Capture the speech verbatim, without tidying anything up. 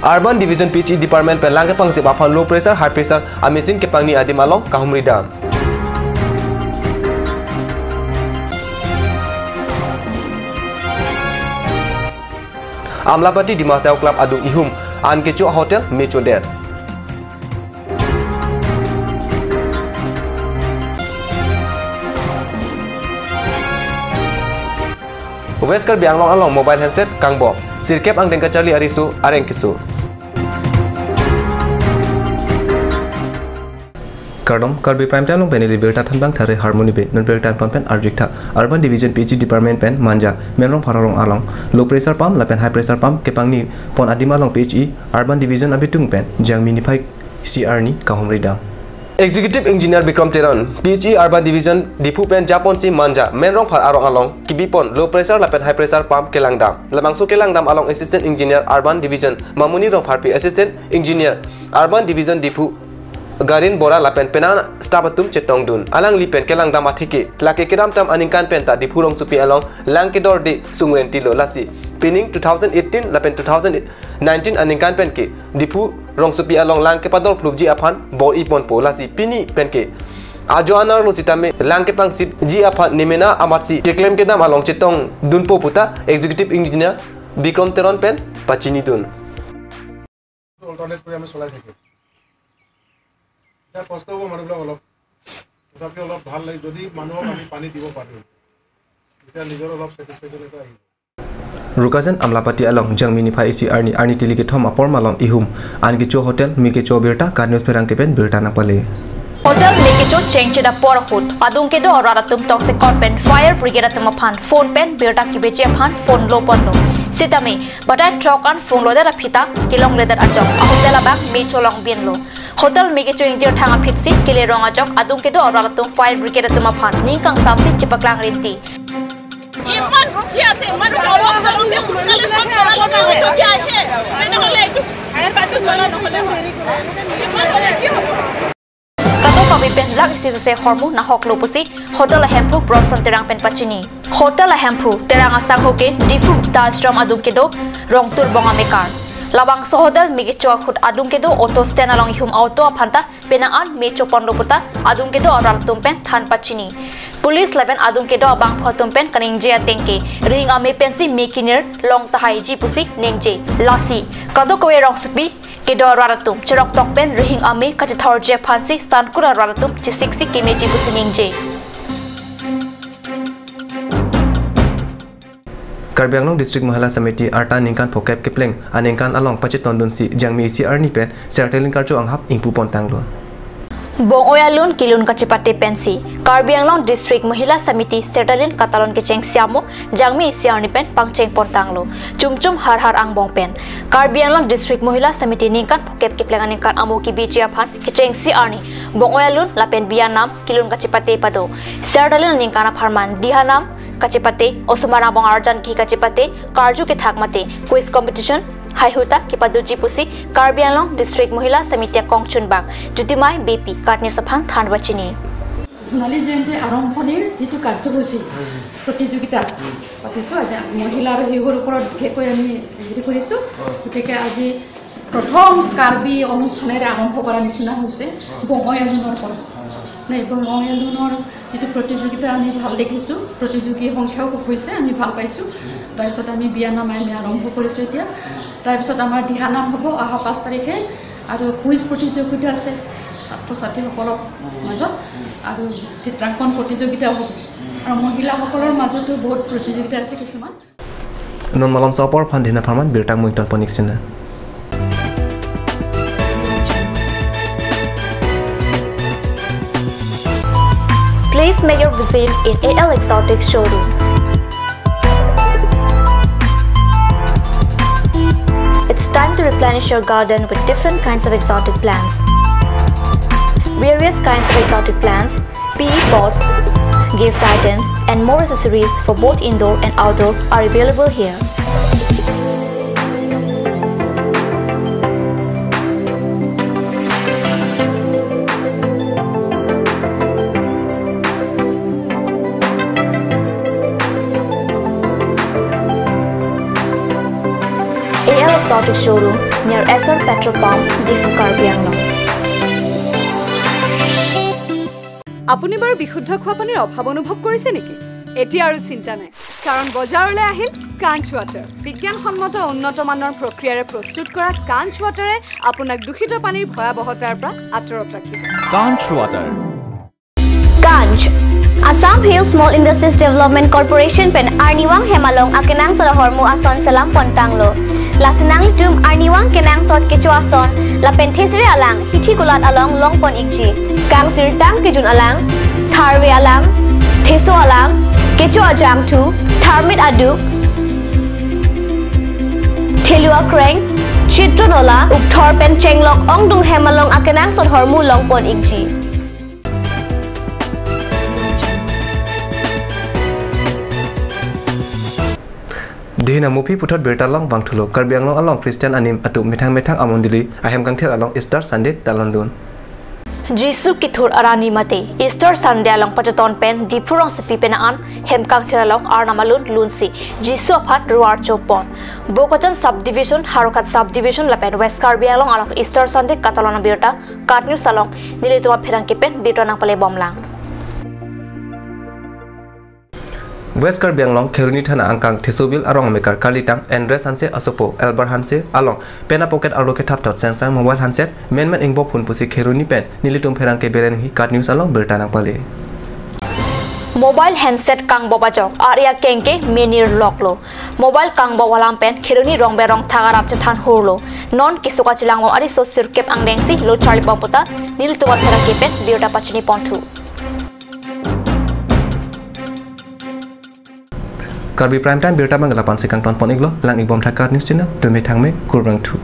Urban Division P H E Department pen lang kepangsip aphan low pressure, high pressure a machine kepangni adim along kahumri dam. Amlapati Dima Hasao Club adung ihum an kecho hotel me chodet. West Karbi Anglong along mobile handset kangbok, sirkep angdeng kacharli ariso areng keso. Kardom, Karbi Prime Time along pen ili birta thanbang thare Harmony Bey. Non birta angton pen arju-ik tha. Urban Division P H E Department pen Manja, Menrong Phar arong along low pressure pump lapen high pressure pump kepangni pon adim along P H E Urban Division abitung pen Jangmi niphai isi arni kahumri dam. Executive Engineer Bikram Teron, P H E Urban Division Diphu pen japonsi Manja, Menrong Phar arong along kebi pon low pressure lapen high pressure pump kelang dam. Labangso kelang dam along Assistant Engineer Urban Division Mamuni Rongpharpi, Assistant Engineer Urban Division Diphu Garin Bora lapen penang staff atum chetongdun. Alangli pen kelang dam atheke, lake kedamtang aningkan pen ta Diphu rongsopi along lang kedorde sungren tilo, lasi pining two thousand eighteen lapen two thousand nineteen aningkan pen ke Diphu rongsopi along lang kepador klubji aphan bor-i ponpo, lasi pini pen ke ajo anerlo sitame lang kepangsipji aphan nemena amatsi keklem kedam along chetongdunpo puta Executive Engineer Bikram Teron pen pachinidun. Alternate কৰি আমি চলাই থাকিম। এতিয়া কষ্ট হ'ব মানুহবিলাক অলপ, তথাপিও অলপ ভাল লাগে যদি মানুহক আমি পানী দিব পাৰোঁ, তেতিয়া নিজৰ অলপ ছেটিছফেকশ্যন এটা আহিব। Rukazen Amlapati along Jangmi niphai isi arni arni tili kethom apor malom ihum an kecho hotel me kecho birta Kat News pherangke pen birta nangpale. Hotel me kecho chengchit apor ahut adung kedo arat atum tongsekot pen fire brigade atum aphan phone pen birta kebeji aphan phone lo ponlo. Sitame batai throk an phone lodet aphi ta kelongledet ajok a hotel abang me cholong binlo. Hotel me kecho ingjir thang aphitsi kelerong ajok adung kedo arat atum fire brigade atum aphan ning kangsamsi chepaklang rinti. ইমান ৰখি আছে, ইমান ৰখি আছে, অলপ আগতে সোনকালে ফোন কৰা হ'লে হৈ গ'ল হয়। তেনেহ'লে এইটো, এইটো কৰা নহ'লে হয়। ইমান হ'লে কি হ'ব? Kadokave pen lak isi suse ahormu nahoklo pusi hotel ahemphu Bronson Terang pen pachini. Hotel ahemphu Terang asangho ke Diphu Gita Ashram adung kedo Rongtur Bong amekar. Labangso hotel me kecho ahut adung kedo auto stand along ihum auto aphan ta penang an me choponlo puta adung kedo arat atum pen than pachini. Police lapen adung kedo abangphu atum pen kaningje ateng ke rihing ame pensi me kinir long tahaiji pusi ningje. Lasi kadokave rongsopi kedo arat atum cheroktok pen rihing ame kachethorji aphansi Sankur arat atum chesiksi kemeji pusi ningje. Karbi Anglong District Mahila Samiti arta ningkan phokep kepleng aningkan along pachetongdunsi Jangmi isi arni pen Sertalin karcho anghap ingpu pontanglo. Bong-oi alun kilun kachepate pensi Karbi Anglong District Mahila Samiti Sertalin katalon kechengsi amo Jangmi isi arni pen pangcheng pontanglo. Chumchum harhar angbong pen Karbi Anglong District Mahila Samiti ningkan phokep kepleng aningkan amo kebeji aphan kechengsi arni bong-oi alun lapen biyanam kilun kachepate pado. Sertalin aningkan apharman dihanam kachepate, osomar angbong arjan ke kachepate, karju kethak mate quiz competition haihui ta kepadoji pusi Karbi Anglong District Mahila Samiti akongchunbang Jyotimai Beypi Kat News aphan than pachini. সোণালী জয়ন্তী আৰম্ভণিৰ যিটো কাৰ্যসূচী, প্ৰতিযোগিতা পাতিছোঁ, আজি মহিলা আৰু শিশুৰ ওপৰত বিশেষকৈ আমি হেৰি কৰিছোঁ। গতিকে আজি প্ৰথম কাৰ্বি অনুষ্ঠানেৰে আৰম্ভ কৰা নিচিনা হৈছে বঙাই আন্দোলনৰ পৰা। নাই, বঙাই আন্দোলনৰ যিটো প্ৰতিযোগিতা আমি ভাল দেখিছোঁ, প্ৰতিযোগী সংখ্যাও খুব হৈছে, আমি ভাল পাইছোঁ। তাৰপিছত আমি বিয়ানাম আমি আৰম্ভ কৰিছোঁ এতিয়া। তাৰপিছত আমাৰ দিহানাম হ'ব অহা পাঁচ তাৰিখে, আৰু কুইজ প্ৰতিযোগিতা আছে ছাত্ৰ ছাত্ৰীসকলৰ মাজত, আৰু চিত্ৰাংকন প্ৰতিযোগিতাও হ'ব, আৰু মহিলাসকলৰ মাজতো বহুত প্ৰতিযোগিতা আছে কিছুমান। Non malomso apor aphan dina pharman birta mui ton ponik sina. Please make your visit in A L Exotic showroom. It's time to replenish your garden with different kinds of exotic plants. Various kinds of exotic plants, P E pots, gift items, and more accessories for both indoor and outdoor are available here. A L Exotic showroom near Esso petrol pump, Diphu, Karbi Anglong. আপুনি বাৰু বিশুদ্ধ খোৱা পানীৰ অভাৱ অনুভৱ কৰিছে নেকি? এতিয়া আৰু চিন্তা নাই, কাৰণ বজাৰলৈ আহিল কাঞ্চ ৱাটাৰ। বিজ্ঞানসন্মত উন্নত মানৰ প্ৰক্ৰিয়াৰে প্ৰস্তুত কৰা কাঞ্চ ৱাটাৰে আপোনাক দূষিত পানীৰ ভয়াৱহতাৰ পৰা আঁতৰত ৰাখিব। Kanch Water. Kanch, Assam Hill Small Industries Development Corporation pen arnivang hem along akenangsot ahormu ason selam pontanglo. Lasi nanglitum arnivang kenangsot kecho ason lapen thesere alang hithi kulat along longpon ikji. Kangsirtang kejun alang, tharve alang, theso alang, kecho ajangthu, tharmit aduk, thelu akreng, chitro nola, ukthor pen chenglok ongdung hem along akenangsot ahormu longpon ikji. Dina mupi puthot birta long bang thulo. Karbi Anglong along Christian anim atum methang methang amondoli ahem kangthir along Easter Sunday talon dun. Jisu kethur arni mate Easter Sunday along pacheton pen Diphu rongsopi pen an hem kangthir along arnam alun lunsi Jisu aphan ruar chopon. Bokajan Subdivision, Howraghat Subdivision lapen West Karbi Anglong along Easter Sunday katalon abirta KAT News along nelitum apherangke pen birta nangpale bomlang. West Karbi Anglong Kheroni Thana angkang Thesobil arong amekar kalitang Andres Hanse asopo Albert Hanse along pena pocket arlo kethap thot sengsang mobile handset menmen ingbo phun pusi Kheroni pen nelitum pherangke beren hi KAT News along birta nangpale. Mobile handset kangbo bajok arya kengke menir loklo. Mobile kangbo alam pen Kheroni rong berong thagarat chethan hurlo. Non kisuk achilang bom ari so sirkep angdengsi lo charli bom puta nelitum apherangke pen birta pachini ponthu. Karbi Prime Time birta bang lapu-an si kangton pon iklo, lang ikbom tha KAT News channel, tumi thangme, kurvangthu.